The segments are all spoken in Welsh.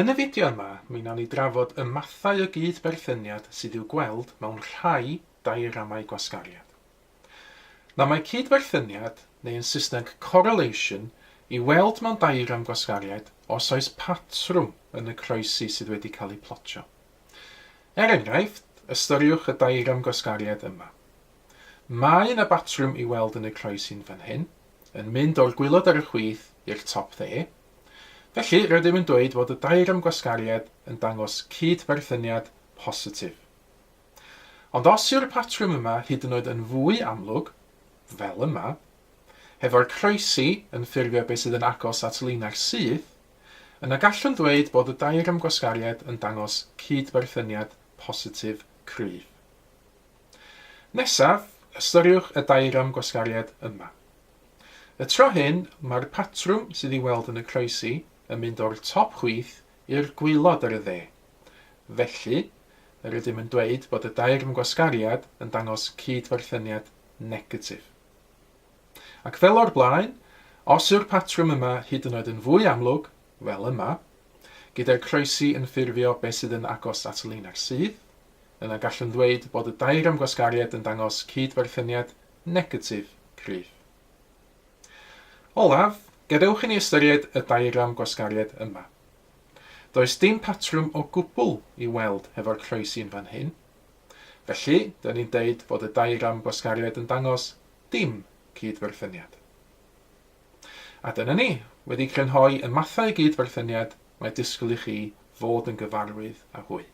Yn y fideo yma, mi wnawn ni drafod y mathau o gyd-berthyniad sydd i'w gweld mewn rhai diagramau gwasgariad. Nawr mae cyd-berthyniad, neu yn Saesneg correlation, i'w weld mewn diagram gwasgariad os oes patrwm yn y croesi sydd wedi cael eu plotio. Er enghraifft, ystyriwch y diagram gwasgariad yma. Mae yna batrwm i'w weld yn y croesi'n fan hyn, yn mynd o'r gwaelod ar y chwith i'r top dde. Felly, rydym yn dweud fod y diagram gwasgariad yn dangos cyd-berthyniad positif. Ond os yw'r patrwm yma hyd yn oed yn fwy amlwg, fel yma, hefo'r croesi yn ffurfio beth sydd yn agos at linell syth, yna gallwn ddweud bod y diagram gwasgariad yn dangos cyd-berthyniad positif cryf. Nesaf, ystyriwch y diagram gwasgariad yma. Y tro hyn, mae'r patrwm sydd i'w weld yn y croesi yn mynd o'r top chwith i'r gwaelod ar y dde. Felly, yr ydym yn dweud bod y diagram gwasgariad yn dangos cyd-berthyniad negatif. Ac fel o'r blaen, os yw'r patrwm yma hyd yn oed yn fwy amlwg, fel yma, gyda'r croesi yn ffurfio beth sydd yn agos at linell syth, yna gallwn ddweud bod y diagram gwasgariad yn dangos cyd-berthyniad negatif cryf. Olaf, gadewch i ni ystyried y diagram gwasgariad yma. Does dim patrwm o gwbl i weld hefo'r croesi yn fan hyn. Felly, dyn ni'n deud bod y diagram gwasgariad yn dangos dim cyd-berthyniad. A dyna ni, wedi crynhoi y mathau o gyd-berthyniad mae disgwyl i chi fod yn gyfarwydd â hwy.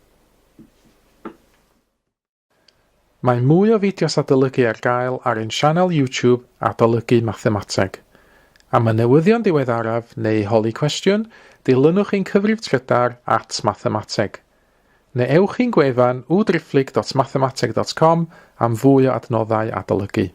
Mae mwy o fideos adolygu ar gael ar ein sianel YouTube Adolygu Mathemateg. Am y newyddion diweddaraf neu holi cwestiwn, dilynwch ein cyfrif trydar at mathemateg. Neu ewch i'n gwefan www.mathemateg.com am fwy o adnoddau adolygu.